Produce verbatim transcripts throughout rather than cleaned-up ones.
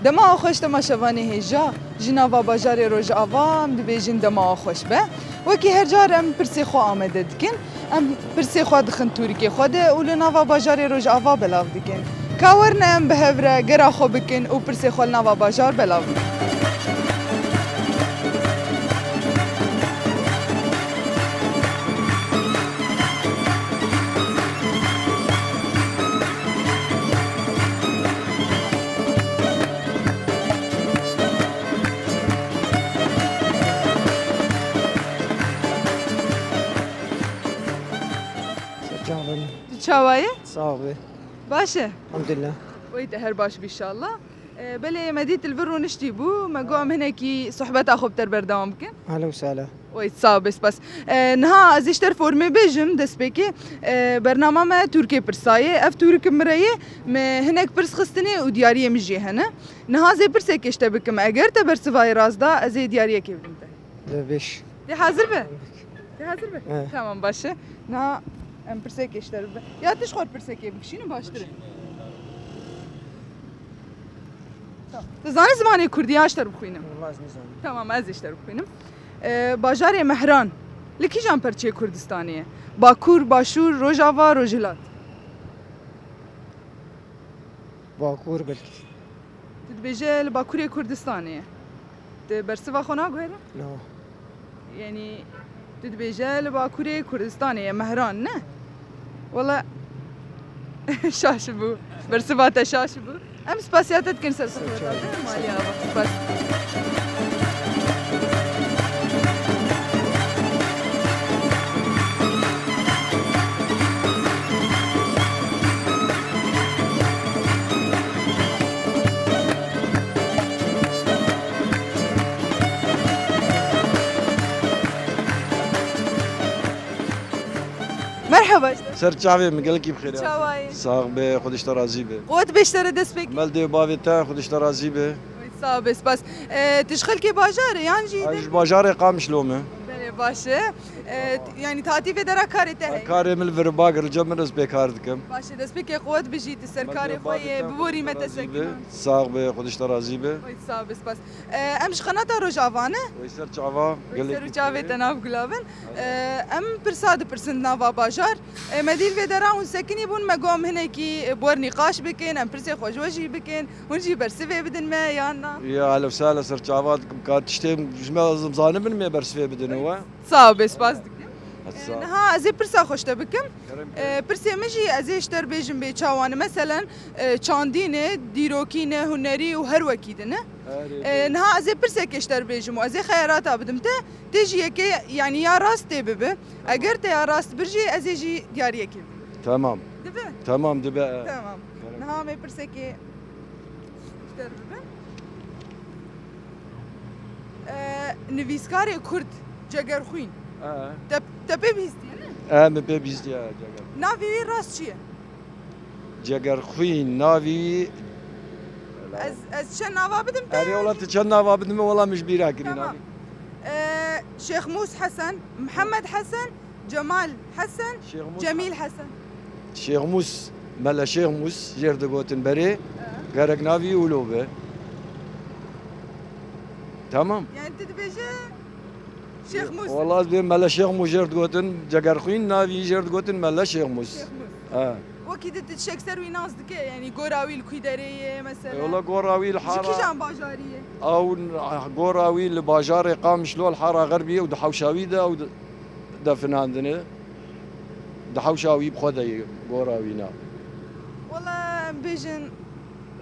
Dema xweş temaşevanê hêja, ji nava bajarê Rojava em dibêjin dema xweş be. Wekî her car em pirsê xwe amade dikin. Em pirsê xwe dixin tûrikê xwe de û li nava bajarê Rojava belav dikin. Ka werine em bi hev re gera xwe bikin û pirsê xwe li nava bajar belav bikin. Çawa ye? Tu çawa ye? Sax be. Baş e? Elhamdülillah. Wey te her baş bî inşallah. E, belê me dît li vir rûniştî bû. Me got em hinekî sohbeta xwe bi te re berdewam bikin. Ehlen we sehlen. Wey, sax be, spas. E, niha ez ê ji te re formê bêjim, destpêkê. E, bernama me Tûrikê pirsa ye. Ev tûrik min re ye. Me hinek pirs xistine û diyariyê min jî hene. Niha ez ê pirsekê ji te bikim. Eger te bersivayê rast da, ez ê diyariyekê bidim te. De bêj. Tê hazir be? Tê hazir be? He. Tamam, baş e. Niha em pirsekê ji te re bibe. Ya tu ji xwe re pirsekê bikişînin baştir e. Tamam. Tu zanî zimanê kurdî ya ji te re bixwînim? Wallahî ez nizanim. Tamam, ez ê ji te re bixwînim. Ee, bajarê Mehran li kîjan perçeyê Kurdistanê ye? Bakur, Başûr, Rojava, Rojhilat? Bakur belkî. Tu dibêje li Bakurê Kurdistanê ye. Tu bersiva xwe naguhere? No. Yanî tu dibêje li Bakurê Kurdistanê ye, Mehran ne? Wala şaş bû. Bersiva te şaş bû. Em spasiya te dikin ser sohbeta te. Malî ava. Spas. Merhaba. Ser çavê min, gelekî bi xêr. Çawa yî? Sax be, Xwedê ji te razî be. Qewet be ji te re destpêkê. Mel dê bavê te, Xwedê ji te razî be. Oy, sax be, spas. E, tu ji xelkê bajarê yan jî? Ez ji bajarê Qamişlo me. Belê, baş e. E, yanî tatî vê dera karê te heye? Karê min li vir e, bagir li cem min, ez pê kar dikim. Baş e, destpêkê qewet bijî, tu ser karê xwe yê, bi borî me te sekinand. Sax be, Xwedê ji te razî be. Oy, sax be, spas. E, em ji qenata Rojava ne? Oy, ser çava. Oy, gelek ser û çavê te nav gula bin. E, em pirsa dipirsin nava bajar. E, me dî li vê dera hûn sekinî bûn, me got em hinekî, e, bi we re nîqaş bikin, em pirsê xwe ji we jî bikin. Hûn jî bersivê bidin me yan na? Ya, ehlen we sehlen, ser çava dikim, ka tiştê ji me zanibin me bersivê bidin we. Sax be, spas dikim. Hadi sağ ol. E, niha ez ê pirsa xwe ji te bikim. Kerem, kerem. E, pirsê min jî ez ê ji te re bêjim bê çawa ne. Meselen, e, çandî ne, dîrokî ne, hunerî û her wekî din e. Erê, e, erê. Niha ez ê pirsekê ji te re bêjim û ez ê xeyarata bidim te. Tê jî yekê, yanî ya rast tê bibe. Tamam. Eger te ya rast bir jî, ez ê jî diyariyekê bidim. Tamam. Dibe? Tamam, dibe, e. Tamam. Kerem. Niha em ê pirsekê ji te re bibin. E, nivîskarê Kurd Cegerxwîn. E. Te, te pê bihîstiye, ne? E, min pê bihîstiye, Ceger. Navê wî rast çi ye? Cegerxwîn, navî wî. Ez, ez çend nava bidim te? Erê, wela tu çend nava bidim, wela min ji bîra kirî. Tamam. Navî. E, Şêxmûs Hesen, Mihemed Hesen, Cemal Hesen, Şêxmûs Cemîl Hesen. Şêxmûs, Mele Şêxmûs jêr digotin berê, e, gerek navî wilo be. Tamam. Yani tu dibêje Şêxmûs. Wala ez bê Mele Şêxmûs jêr digotin, Cegerxwîn, navî jêr digotin Mele Şêxmûs. Şêxmûs. He. Wekî di tiştek ser wî nas dike, yani gora wî li kû derê ye mesela? E, wala gora wî li hara. Ji kîjan bajarî ye? Ew gora wî li bajarê Qamişlo li hara Xerbî ye û di hewşa wî de ew di-, definandine. Di hewşa wî bi xwe de ye gora wî na. Wala em bêjin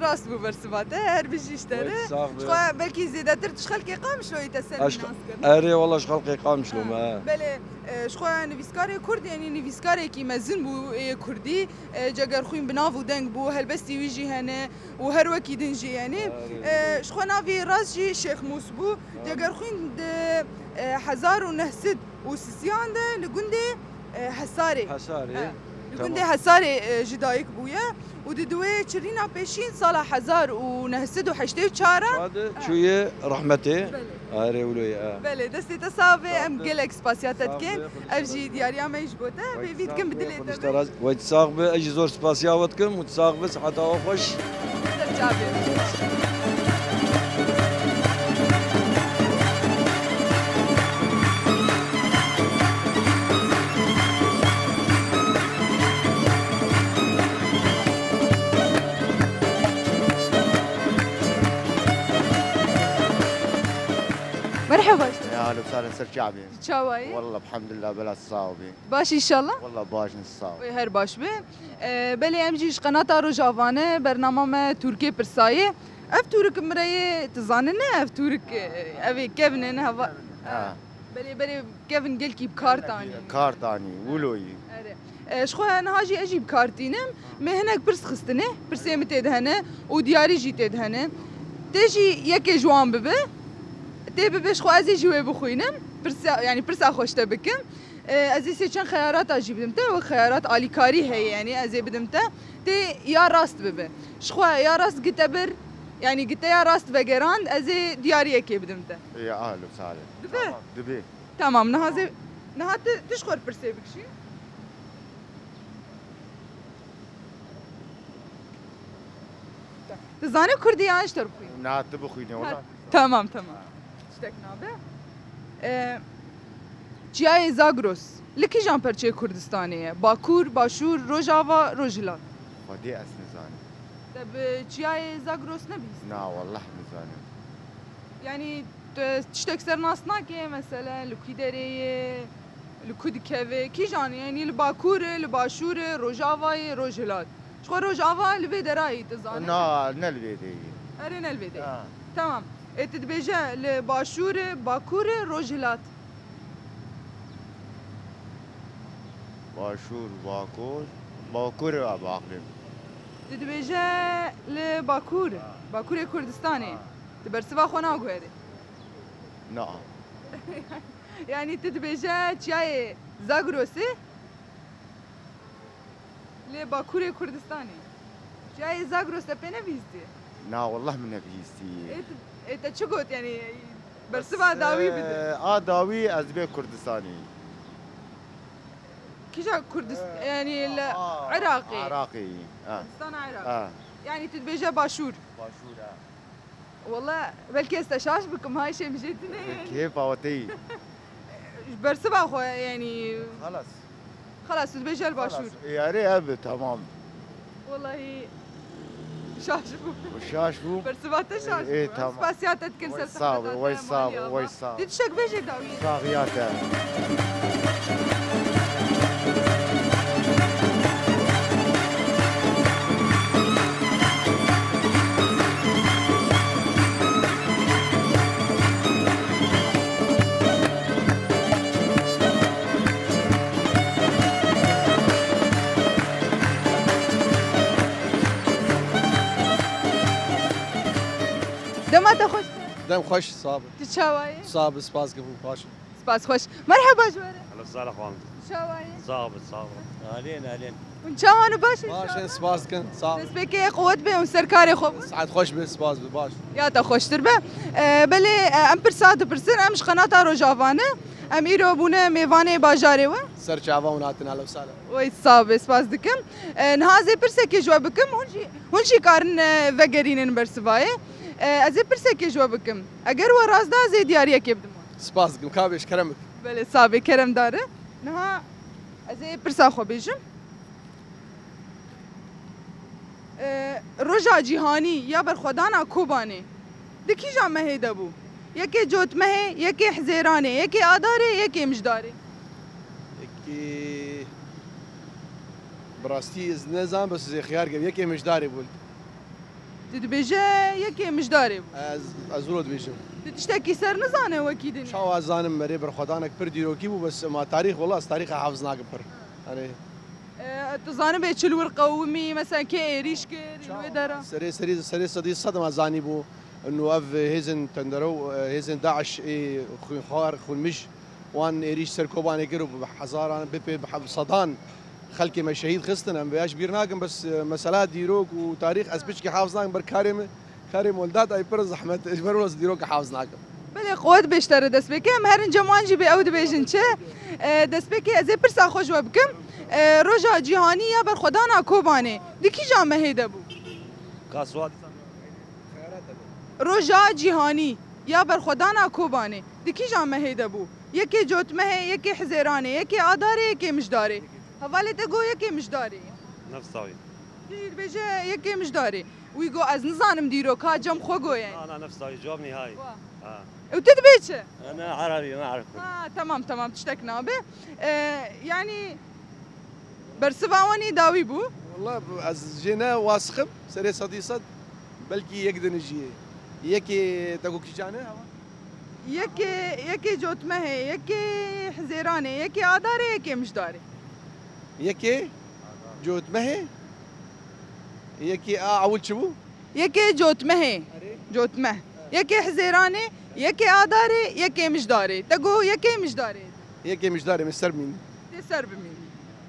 rast bû bersiva te, her bijî ji te re. Oy, sax be. Ji xwe belkî zêdetir tu ji xelkê Qamişloyê te ser wî nas kirin. Erê, wala ji xelkê Qamişlo me, he. Belê, e, ji xwe nivîskarê Kurd, yanî nivîskarekî mezin bû ê Kurdî. E, Cegerxwîn bi nav û deng bû, helbestî wî jî hene û her wekî din jî, yanî. Erê. E, ji xwe navê rast jî Şêxmûs bû. Erê. Cegerxwîn di, e, hezar û neh sed û sisiyan de li gundê, e, Hesarê. Hesarê. E, li gundê Hesarê, e, ji dayik bûye û di dwê çirîna pêşîn sala hezar û neh sed û heştê û çar a. Çade çûye rehmetê. Belê. Erê, wilo ye, e. Belê, destê te sax be, em gelek spasiya te dikin. Ev jî diyariya me ji bo te. Pêvî dikim bi dilê te be. Wey sax be, ez jî zor spasiya we dikim û sax be, siheta we xweş. Ser çavê. Ya baş. Ya, alem sare ser çavê. Çawa yî? Wallah, elhamdülillah, bela sağ ol. Baş inşallah. Wallah, baş in, sağ ol. Wê her baş be. Ee, belê em jî ji qenata Rojava ne, bernama me Turkê pirsayê. Ev Turik mireyê, tu zanî ne ev Turik, e, ev ê kevin in, heva. Ha. Belê, belê kevin gelkî bi kar tanî. Kar tanî, wilo yî. Erê. E, ji xwe niha jî ez jî bi kar tînim. Me hinek pirs xistine, pirsê min tê de hene û diyarî jî tê de hene. Tê jî yekê ji wan bibe. Tê bibe ji xwe ez ê jî wê bixwînim. Pirsa, yanî pirsa xwe ji te bikim. E, ez ê sê çend xeyarata jî bidim te, wek xeyarat alîkarî heye, yanî ez ê bidim te. Tê ya rast bibe. Ji xwe ya rast gite bir, yanî gite ya rast vegerand, ez ê diyariyekê bidim te. Ya, ahlo sare. Dibe? Tamam, dibe. Tamam, niha zê-, niha tu, tu ji xwe re pirsê bikişî. Tu zanî kurdî yan ji te re bixwînim? Na, tu bixwîne, wala. Tamam, tamam. Tiştek nabe. Ee, Çiyayê Zagros li kîjan perçeyê Kurdistanê ye? Bakur, Başûr, Rojava, Rojhilat? Xwedê ez nizanim. Te bi Çiyayê Zagros nebihîst? Na, wallah nizanim. Yanî, tu tiştek ser nas nake, mesela, li kî derê ye, li ku dikeve, kîjan, yanî li Bakur e, li Başûr e, Rojava ye, Rojhilat? Ji xwe Rojava li vê derayî, tu zanî? Na, ne li vê derê yî. Erê, ne li vê derê. Ha. Tamam. Ê, tu dibêje li Başûr e, Bakur e, Rojhilat? Başûr, Bakur. Bakur e, abi, aqlim. Tu dibêje li Bakur, Bakurê Kurdistanê. Ha. Tu bersiva xwe naguherî. Na. Yanî tu dibêje çiyayê Zagrosê li Bakurê Kurdistanê. Çiyayê Zagros te pê nebihîstiye? Na, wallah min nebihîstiye. Ê, tu, ê, te çi got, yanî bersiva dawî bide. Bes, e, a dawî ez dibê Kurdistanê. Kîja Kurdist-, e, yanî li a, Iraqê. Iraqê. Ha. Kurdistana Iraqê. Ha. Yanî tu dibêje Başûr. Başûr, ha. Wala, belkî ez te şaş bikim, ha, îşê min jê tune ye. Kêfa we tê yî. Ji bersiva xwe, yanî. Xelas. Xelas, tu dibêje li Başûr. Xelas, e, erê, ev, tamam. Wallahî şaş bûm. Şaş bûm. Bersiva te şaş bû. E, e, tamam. Spasiya te dikim ser sehbeta te, maliya. Wey sağ ol, wey sağ ol. Dê tiştek bêjê dawî. Saxiya te. Dema te xweş be. Dem xweş, sağ ol. Tu çawa yî? Sağ ol, spas dikim, baş. Spas xweş. Merheba ji we re. Hello, sala xwan. Çawa yî? Sağ ol, sağ ol. Alên, alên. Hûn çawa ne, baş in? Baş in, spas dikin, sağ ol. Destpêkê quwet be û ser karê xwe bû. Saet xweş be, spas be, baş. Ya te xweştir be. E, belê, e, em pirsa dipirsin, em ji qenata Rojava ne. Em îro bûne mêvanê bajarê we. Ser çava hûn hatin, hello, sala. Wey sağ be, spas dikim. E, niha ez ê pirsekê ji we bikim, hûn jî, hûn jî karin, e, vegerînin bersivayê. E, ez ê pirsekê ji we bikim. Eger we rast da, ez ê diyariyekê bidim we. Spas dikim, ka bêj, kerem bik. Belê, sabê, kerem dare. Niha ez ê pirsa xwe bêjim. E, roja cîhanî ya berxwedana Kobanê di kîjan mehê de bû? Yekê Cotmehê, yekê Hizêranê, yekê Adarê, yekê Mijdarê. Yekê, bi rastî ez nezan, bes ez ê xiyar kem. Yekê Mijdarê bû. Tu dibêje yekê Mijdarê bû. Ez, ez wilo dibêjim. Tu tiştekî ser nizane wekî dinê? Çawa zanim, merê berxwedanek pir dîrokî bû, bes ma tarîx, wela ez tarîxa hafiz nakim pir. Erê. E, tu zanibê çi li wir qewimî, mesela kê êrîş kir, li wê dera? Serê, serê, serê sedî sed ma zanîbû. Û ev hêzên tendero, e, hêzên DAIŞ ê xwînxwar, xwînmij, wan êrîş ser Kobanê kir û bi hezaran, bi pê, bi he-, sedan xelkê me şehîd xistin. Em vêya ji bîr nakin, bes, e, mesela dîrok û tarîx ez piçkî hafiz nakim ber karê min. Karê min datayî pir zehmet, ji ber wilo ez dîroka hafiz nakim. Belê, quwet bê ji te re destpêkê. Em herin cem wan jî bê ew dibêjin çi. E, destpêkê ez ê pirsa xwe ji we bikim. E, roja cîhanî ya berxwedana Kobanê di kîjan mehê de bû? Ka sual. Roja cîhanî ya berxwedana Kobanê di kîjan mehê de bû? Yekê Cotmehê, yekê Hizêranê, yekê Adarê, yekê Mijdarê. Hevalê te got yekê Mijdarê. Nefsawî. Dibêje yekê Mijdarê. Wî got, ez nizanim dîrok, ha cem xwe got yani. Na, na, nefsawî, cevap nihayî. Wa. Û tu dibê çi? Ana Erabî, ma Erab. Ha, tamam, tamam, tiştek nabe. Ee, yani, bersiva wan î dawî bû. Wallah, ez jê ne wasiqim, serê sedî sed, belkî yek din jî yê. Yekê te ku kîjan e, hewa? Yekê, yekê Cotmehê, yekê Hizêranê, yekê Adarê, yekê Mijdarê. Yekê Cotmehê, yekê a ewil çi bû? Yekê Cotmehê. Erê. Cotmeh. Yekê Hizêranê, yekê Adarê, yekê Mijdarê. Te got yekê Mijdarê. Yekê Mijdarê, min ser bimîn. Tê ser bimîn.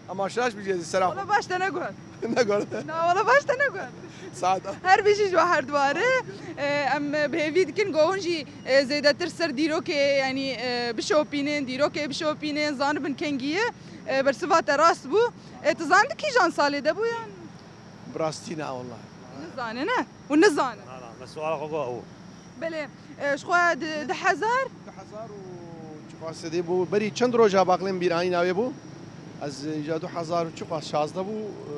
Ama şaş bijî ez ser. Wala baş te neguhat. Neguhat. Na, wala baş te neguhat. Saet. Her bijî ji we her duware. Ee, em bi hêvî dikin ku hûn jî, e, zêdetir ser dîrokê, yanî, e, bişopînin, dîrokê bişopînin, zanibin kengî ye. E, bersiva te rast bû. E, tu zanî kîjan salê de bû yan? Bi rastî ne, wela. Nizane, ne? Hûn nizanin? Na, na, me suala xwe got ew. Belê, e, ji xwe di, di hezar? Di hezar û çiqas sedê bû. Berî çend roja baqlên bîranî navê bû? Ez, e, ja du hezar û çiqas şazdeh bû, e,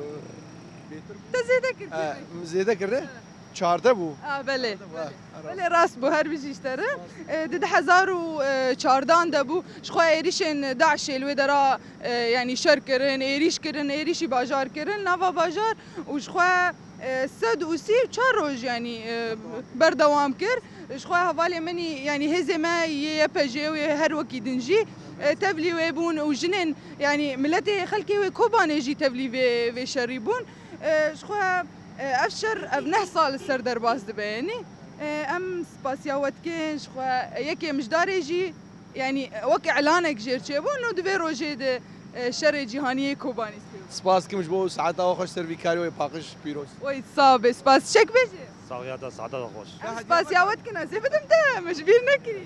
bêtir bû. Te zêde kir, e, zêde kir. Zêde kir, ne? E. Çardeh bû. A, belê, belê. Belê, rast bû, her bijî ji te re. E, di du hezar û çardan de bû. Ji xwe êrîşên DAIŞê li wê dera, e, yanî şer kirin, êrîş kirin, êrîşî bajar kirin, nava bajar û ji xwe, e, sed û sî û çar roj, yanî, e, berdewam kir. Ji xwe hevalê min î, yanî hêzê me yê Y P G wê her wekî din jî, e, tevlî wê bûn û jinên, yanî miletê xelkê wê Kobanê jî tevlî vê, vê şerî bûn. E, ji xwe, e, ev şer, ev neh sal li ser derbas dibe, yanî. E, em spasiya we dikin, ji xwe yekê Mijdarê jî, yanî, wek îlanek jêr çêbûn û di vê rojê de, e, şerê cîhanî yê Kobanî çêbû. Spas dikim ji bo saeta we xweş, ser vî karê we paqij pîroz. Wey, sax be, spas. Çek bêjî. Saxiya te, saeta te xweş. Em spasiya we dikin, ez ê bidim te, me ji bîr nekirî.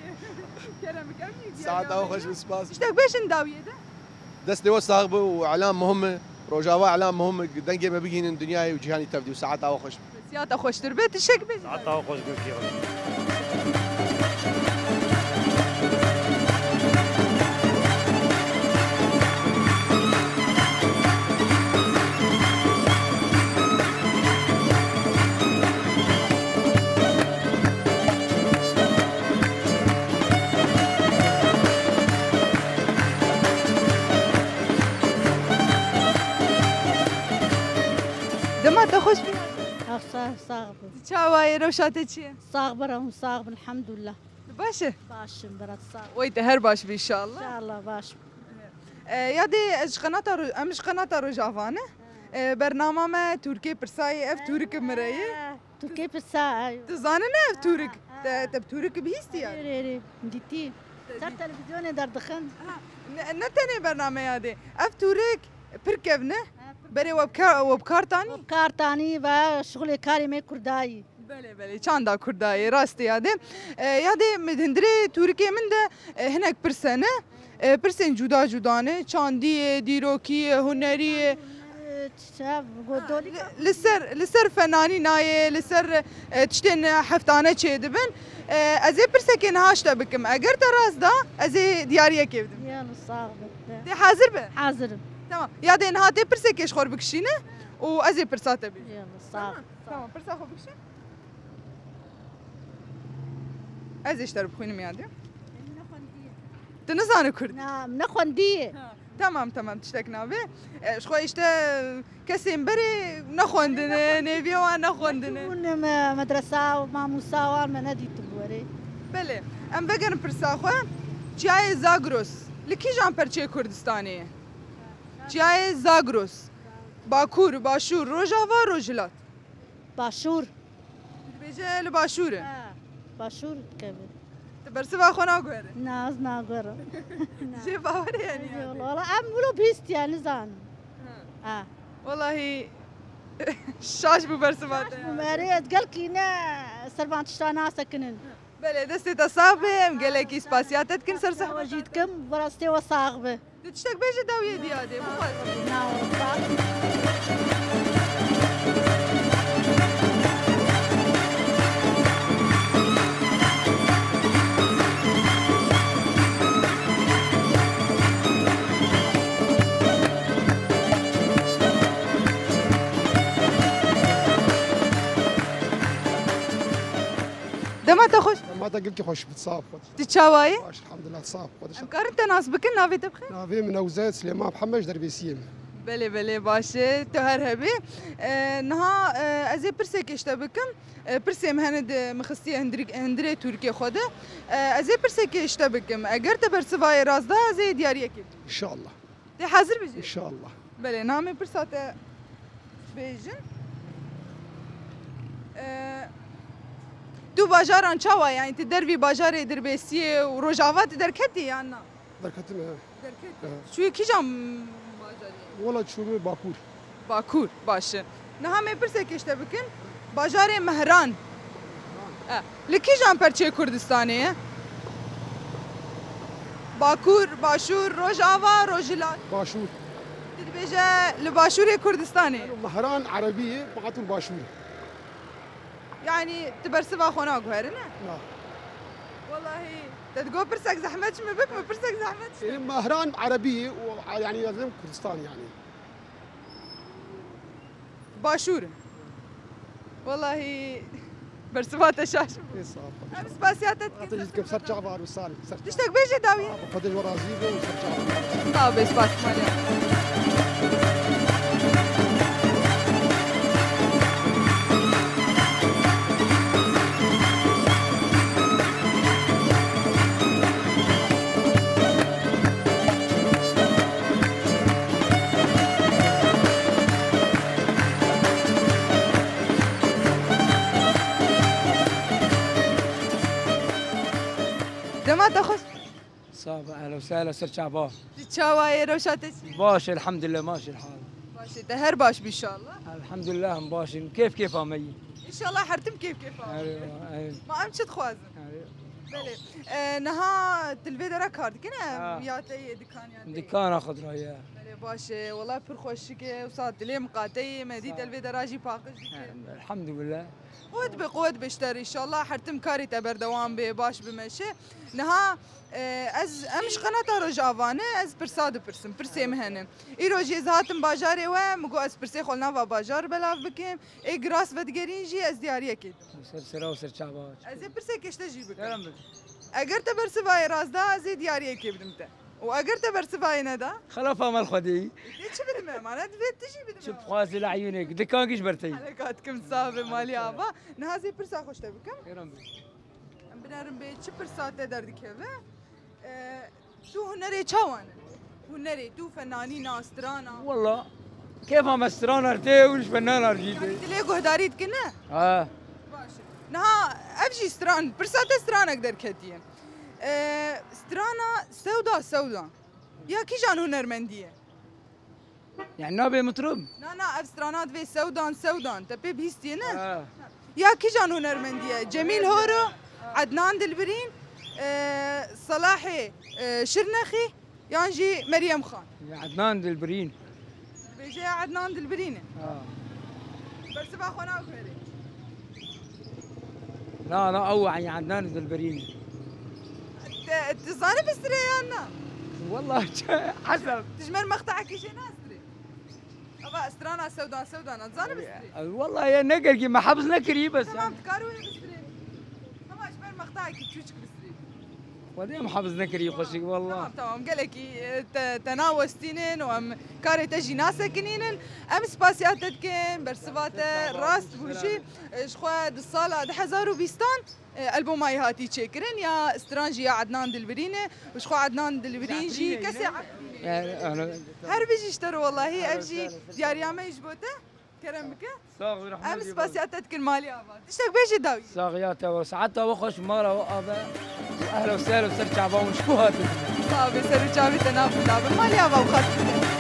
Kerem bike, em jî diya. Saeta we xweş be, spas. Tiştek bêjin dawiyê de. Destê we sax be û îlam muhim e. Rojava îlam muhim e. Dengê me bigihînin dinyayê û cîhanî tevdî û saeta we xweş be. Siya te xweştir be, tişek be. Saeta we xweş, gulkî xwe. Dema te xweş be. Sax, sax, sax bin. Çawa ye, rewşa te çi ye? Sax bin, hûn sax bin, elhamdulillah. Tu baş e? Baş im, bira, sax. Wey te her baş be inşallah. İnşallah baş. E, yadê ez ji qenata Ro-, em ji qenata Rojava ne. E, bernama me Tûrkê Pirsayê, ev Tûrik mireyê. Tûrkê Pirsa, ay. Tu zanî ne ev Tûrik? Ha, ha. Te, te bi Tûrik bihîstiye? Erê, erê, erê. Dîtî. Ser televîzyonê derdixin. Ha, ne, ne tenê bernameya dê. Ev Tûrik pir kevn e. Ha, pir. Berê we bi ka-, we bi kar tanî? We bi kar tanî ve şixulê karê me kurdayî. Belê, belê, çanda kurdayê, rastî yadê. E, yadê min hundirê Tûrikê min de, e, hinek pirse ne. E, pirsên cuda cuda ne, çandî ye, dîrokî ye, hunerî ye. E, çi, çi, godolî. Li, li ser, li ser fenanî nayê, li ser, e, tiştên heftane çêdibin. E, ez ê pirsekê niha ji te bikim. Eger te rast da, ez ê diyariyekê bidim. Yalo, sax be. Tê hazir be? Hazir im. Tamam. Yadê niha tê pirsekê ji xwe bikişîne û ez ê pirsa te bêjim. Yalo, sax. Tamam. Tamam, pirsa xwe bikişe. Ez ê ji te re bixwînim yadê. Tu nizane kurdî? Na, min nexwendiye. Ha, tamam, tamam, tiştek nabe. E, ji xwe işte kesên berê nexwendine, nêviye wan nexwendine. Bûn me-, medresa û mamûsa wan me nedîtibû erê. Belê, em vegerin pirsa xwe. Çiyayê Zagros li kîjan perçeyê Kurdistanê ye? Çiyayê Zagros. Bakur, Başûr, Rojava, Rojhilat. Başûr. Tu dibêje li Başûr e? Ha, Başûr dikeve. Tu bersiva xwe naguhere? Na, ez naguherim. Jê bawer e yanî? Wala, wala, em wilo bihîstiye, nizanim. Ha. Ha. Wallahî şaş bû bersiva te. Şaş bûm, erê, ez gelkî ne ser van tişta nasekinin. Belê, destê te sax be, em gelekî spasiya te dikin ser zehmeta te. Jî dikim, bi rastê we sax be. Tu tiştek bêje dawiyê diyadê, bixwaz. Na, wala. Dema te xweş. Heta gelkî xweş bit, sağ ol. Tu çawa yî? Baş, elhamdülillah, sağ ol. Em karin te nas bikin, navê te bixê? Navê min Newzet Silêman Mihemed, ji Derbêsiyê me. Belê, belê, baş e, tu her hebî. E, niha, e, ez ê pirsekê ji te bikim. E, pirsê min hene di, min xistiye hindirîk-, hindirê Tirkiyê xwe de. E, ez ê pirsekê ji te bikim. Eger te bersivayê rast da, ez ê diyariyekê bidim. İnşallah. Tê hazir bijî? İnşallah. Belê, namê pirsa te bêjin. Ee, tu bajaran çawa, yani tu dervî bajarê Dirbêsiyê û Rojava tu derketî yan na? Derketim, he. Derketî. He. Çûyî kîjan bajarî? Wela çûme Bakur. Bakur, baş e. Niha me pirsekê ji te bikin. Bajarê Mehran. E, li kîjan perçeyê Kurdistanê ye? Bakur, Başûr, Rojava, Rojhilat? Başûr. Tu dibêje li Başûrê Kurdistanê ye? Mehran erebî ye, Batur Başûr. Yani tu bersiva xwe naguherine? Na. Wellahî, te digot pirsek zehmet ji min bik, min pirsek zehmet ji te. Ê, Mehran erebî ye û, yani, yazdım Kurdistan yani. Başûr in. Wellahî bersiva te şaş bû. Ê, sağ ol. Em spasiya te dikin. Te jî dikim ser çava û salî. Ser çava. Tiştek bêje dawî. Xwedê ji we razî be û ser çava. Sağ ol, spas. Maliya. Dema te xweş. Sağ be, ehla û sehla, ser çava. Tu çawa yî, rewşa te çi? Baş, elhamdülillah, maşel hal. Baş e, te her baş bî inşallah. Elhamdülillah, em baş in. Kêf kêfa me yî. İnşallah her tim kêf kêfa me. Erê, erê. Ma em çi dixwazin? Erê. Belê. E, niha tu li vê dera kar dikine? Ha. Ya te yê dikan ya te yê? Dikana xwe dira ye. Belê, baş e. Wela pir xweşik e. Wisa dilê miqate yê. Me dî te li vê dera jî paqij dike. Sağ ol. Elhamdülillah. Quwet be, quwet be ji te re. Înşallah her tim karê te berdewam be, baş bimeşe. Niha, e, ez, em ji qenata Rojava ne, ez pirsa dipirsim, pirsê min hene. Îro jî ez hatim bajarê we, min got ez pirsê xwe li nava bajar belav bikim. Ê giras vedigerîn jî ez diyariyekê didim. Ser sera û ser çava. Ez ê pirsek ji te jî bikim. Kerem bike. Eger te bersivayê rast da, ez ê diyariyekê bidim te. Û eger te bersivayê neda? Xelafa me li Xwedê. Tê çi bidime? Mane divê tu jî bidime. Çi bixwazî li eyûnê, dikan giş ber te yî. Heleka dikim, sax be, malî ava. Niha ez ê pirsa xwe ji te bikim. Kerem bike. Em binerin bê çi pirsa te derdikeve. Ee, tu hunerê çawa ne? Hunerê tu fenanîna, strana? Walla, kêfa me strana tê û ji fenanan jî tê. Dilê guhdarî dikine? Ha. Baş e. Niha ev jî stran, pirsa te stranek derketiye. Ee, strana Sewda Sewda ya kîjan hunermendî ye? Yani nabê mitrib? Na, na, ev strana divê Sewdan Sewdan. Te pê bihîstiye ne? Ha. Ya kîjan hunermendî ye? Cemîl Horo, Ednan Dilbirîn, e, Selahê, e, Şirnexî, yan jî Meryem Xan? Ya Ednan Dilbirîn. Dibêje ya Ednan Dilbirîn e. Ha. Bersiva xwe naguherê. Na, na, ew, yani Ednan Dilbirîn. Te, tu zanî bistirê yan na? Walla, hesab. Tu ji me re mextayekî jê nastirê? Ava strana Sewdan Sewdan, zanî bistirê? Walla ya ne gelkî me hebiz nekirî bes. Tamam, dikar wê bistirê. Ama ji me re mextayekî çûçik bistirê. Xwedê em hebiz nekirî xweşik, walla. Tamam, tamam, gelekî, e, te, te nawestînin û em karê te jî nasekinînin. Em spasiya te dikin, bersiva te rast bû jî, e, ji xwe di sala du hezar û bîstan, e, alboma yê hatî çêkirin, ya stran jî ya Ednan Dilbirîn e û ji xwe Ednan Dilbirîn jî kesê Efrînê ye. Her bijî ji te re, wellahî, ev jî diyariya me ji bo te. Kerem bike. Sağ ol, rehmet. Em spasiya te dikin malî ava. Tiştek bêjî dawî. Saxiya te we, saeta we xweş, mala we ava. Û ehla û sehla ser çava hûn ji ku hatin? Sağ be, ser û çavê te nav bila bin. Malî ava û xatir te.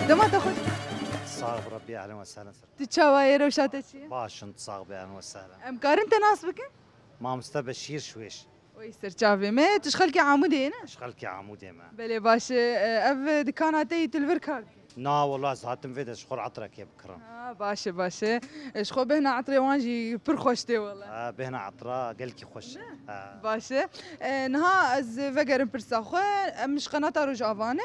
Dema te xweş. Sağ ol Rabbi, ehlen ve sehlen. Tu çawa yî, rewşa te çi ye? Baş in, sağ be, ehlen ve sehlen. Em karin te nas bikin? Mamoste Beşîr Şwêş. Oy, ser çavê me. Tu ji xelkê Amûdê yî ne? Ji xelkê Amûdê me. Belê, baş e. Ev dikana te yî tu li vir kar dikî? Na wala ez hatim vê de ji xwe re etrekê bikirim. Ha, baş e, baş e. E, ji xwe bêhna etirê wan jî pir xweş tê wala. Ha, bêhna etira gelkî xweş e. Ha. Baş e. E, niha ez vegerim pirsa xwe. Em ji qenata Rojava ne.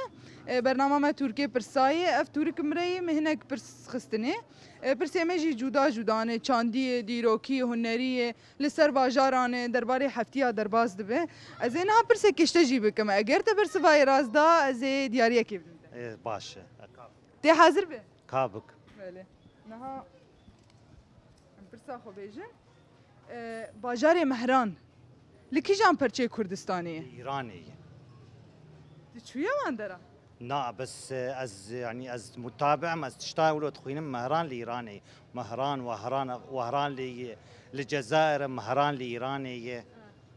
E, bernama me Tûrkê Pirsayê. Ev tûrik min re yê, min hinek pirs xistinê. E, pirsê me jî cuda cuda ne. Çandiyê, dîrokî, huneriyê, li ser bajaran e, derbarê heftiya derbas dibe. Ez ê niha pirsekê ji te jî bikim. Eger te bersivayê rast da, ez ê diyariyekê bidim te. Ê, baş e. Tê hazir be? Ka bik. Belê. Niha em pirsa xwe bêjin. E, bajarê Mehran li kîjan perçeyê Kurdistanê ye? Li Îranê ye. Tu çûye wan dera? Na, bes, e, ez, yanî ez mutabi im, ez tişta wilo dixwînim, Mehran li Îranê. Mehran, Wehran, Wehran li, li Cezayir e, Mehran li Îranê ye.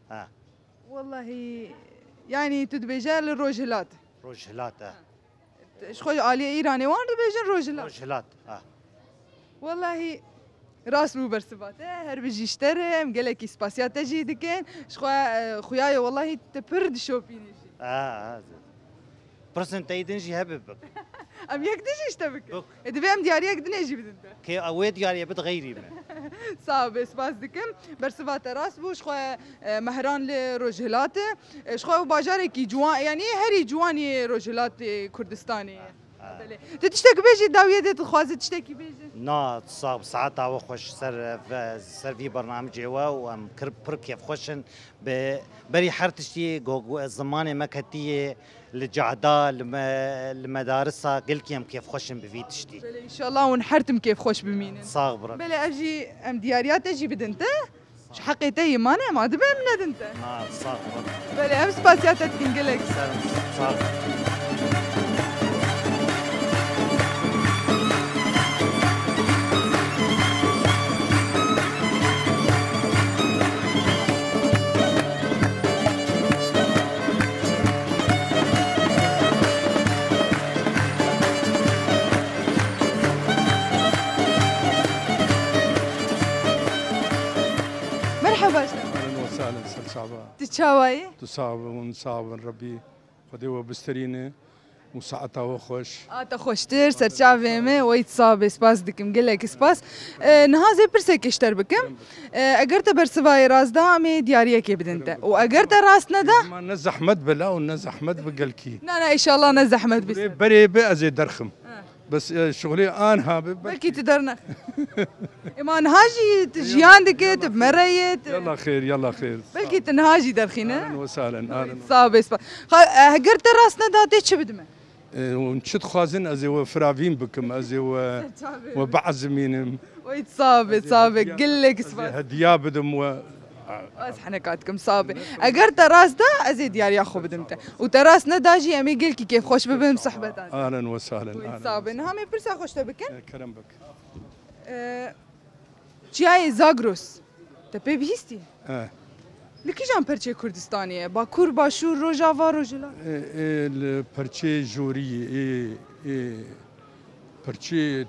Ha. Wellahî, yanî tu dibêje li Rojhilat. Rojhilat e. Ji xwe ji aliyê Îranê wan dibêjin Rojhilat. Rojhilat, ha. Wellahî, rast bû bersiva te, her bijî ji te re, em gelekî spasiya te jî dikin. Ji xwe, e, xuya ye, wellahî te pir dişopînî jî. Ha, ha, zê. Pirsên te yê din jî hebe bik. Em yek din jî ji te bikin. Bik. E, divê em diyariyek dinê jî bidin te. Kê ew ê diyariyê bid xeyrî me. Sağ ol, spas dikim. Bersiva te rast bû. Ji xwe, e, Mehran li Rojhilat e. E, ji xwe ew bajarekî ciwan, yanî herî ciwanî Rojhilatê Kurdistanê ye. Ha. Belê. Tu tiştek bêjî, dawiyê de dixwaze tiştekî bêje? Na, tu sax bi saeta we xweş ser, ve, ser vî bernamicê we û em kir, pir kêfxweş in. Bi, berî her tiştî go, go, zimanê me ketiye li cahda, li me, li medarisa gelkî em kêfxweş in bi vî tiştî. Belê, înşallah hûn her tim kêfxweş bimînin. Sax bira. Belê, ev jî em diyariya te jî bidin te. Ji heqê te yê mane, em adibe em nedin te. Ha, sax bira. Belê, em spasiya te dikin gelek. Ser, sax. Merhaba ji te. Ehlen we sehlen, ser çava. Tu çawa yî? Tu sax bin, hûn sax bin, Rebî Xwedê we bisterîne. Û saeta we xweş. A te xweştir, serçavê me, wey sax be, spas dikim, gelek spas. E, niha zê pirsekê ji te bikim. E, eger te bersivayê rast da, em ê diyariyekê bidin te. Û eger te rast neda? Ma ne zehmet be la û ne zehmet be gelkî. Na, na, înşallah ne zehmet be. Berê, berê be ez ê derxim. Ha. Bes, e, şuxulê anha be, belkî tu dernex. Ema niha jî tu jiyan dike, tu bi me re yê, tu Yalla xêr, yalla xêr. Belkî tu niha jî derxîne. Ahlen we sahlen, ahlen we. Sağ be, spas. Ha, e, eger te rast neda, tê çi bidime? E, hûn çi dixwazin, ez ê we firavîn bikim, ez ê we, we biezimînim. Oy, sağ be, sağ be. Gelek spas. Ez ê hediya bidim we. Ez heneka dikim, sağ be. Eger te rast da, ez ê diyariya xwe bidim te. Û te rast neda jî, em ê gelkî kêfxweş bibin, sohbeta. Ahlen we sahlen, ahlen. Sağ be. Niha me pirsa xwe ji te bikin. E, kerem bik. E, Çiyayê Zagros. Te pê bihîstî? E. Li kîjan perçê Kurdistanê ye? Bakur, Başûr, Rojava, Rojhilat? E, e, li perçê jorî, ê, ê, perçê,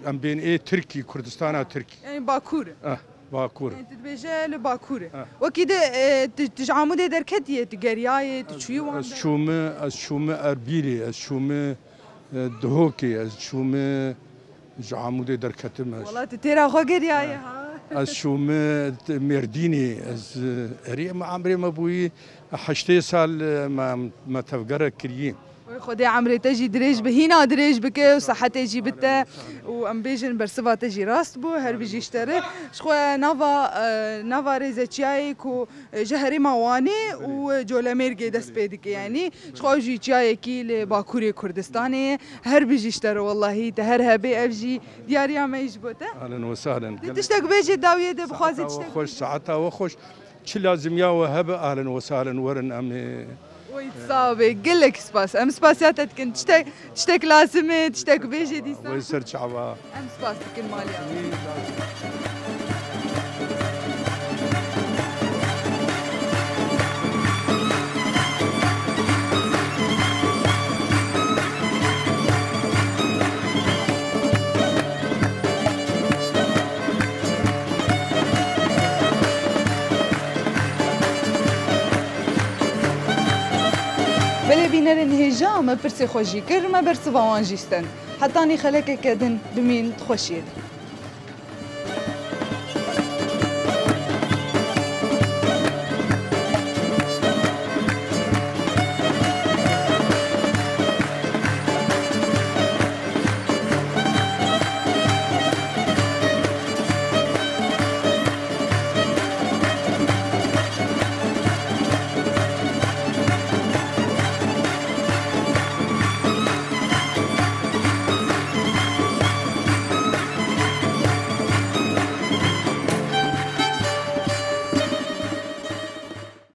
e, em bên ê Tirkî, Kurdistana Tirkî. Yanî Bakur. Eh, Bakur. Yanî tu dibêje li Bakur e. Eh. Wekî de, e, tu, tu ji Amûdê derketiye, tu geriyaye, tu çûyî wan de? Ez çûme, ez çûme Erbîlê, ez çûme, e, Duhokê, ez çûme ji Amûdê derketim ez. Wela tu têra xwe geriyaye ha. Ez çûme Mêrdînê, ez, e, erê me emrê me bûyî heştê sal, e, me, me tevgerek kirî. Wê Xwedê emrê te jî dirêj bi, hîna dirêj bike û sehetê jî bite. Û em bêjin bersiva te jî rast bû, her bijî ji te re. Ji xwe nava, e, nava rêzeçiyayê ku, e, ji herêma Wanê û Colemêrgê dest pê dike, yanî ji xwe ew jî çiyayekî li Bakurê Kurdistanê ye. Her bijî ji te re, wellahî te her hebê, ev jî diyariya me yî ji bo te. Ahlen we sahlen. Dê tiştek bêjê dawiyê de, bixwazî tiştek. Saeta we xweş, saeta we xweş. Çi lazim ya we hebe, ahlen we sahlen, werin em ê. Oy, sağ be, gelek spas. Em spasiya te dikin. Tiştek, tiştek lazim e, tiştek bêjê dîsa. Wey ser çava. Em spas dikin maliya. Belê bînerên hêja me pirsê xwe jî kir, me bersiva wan jî stend. Hetanî xelekeke din bimîn di xweşiyê de.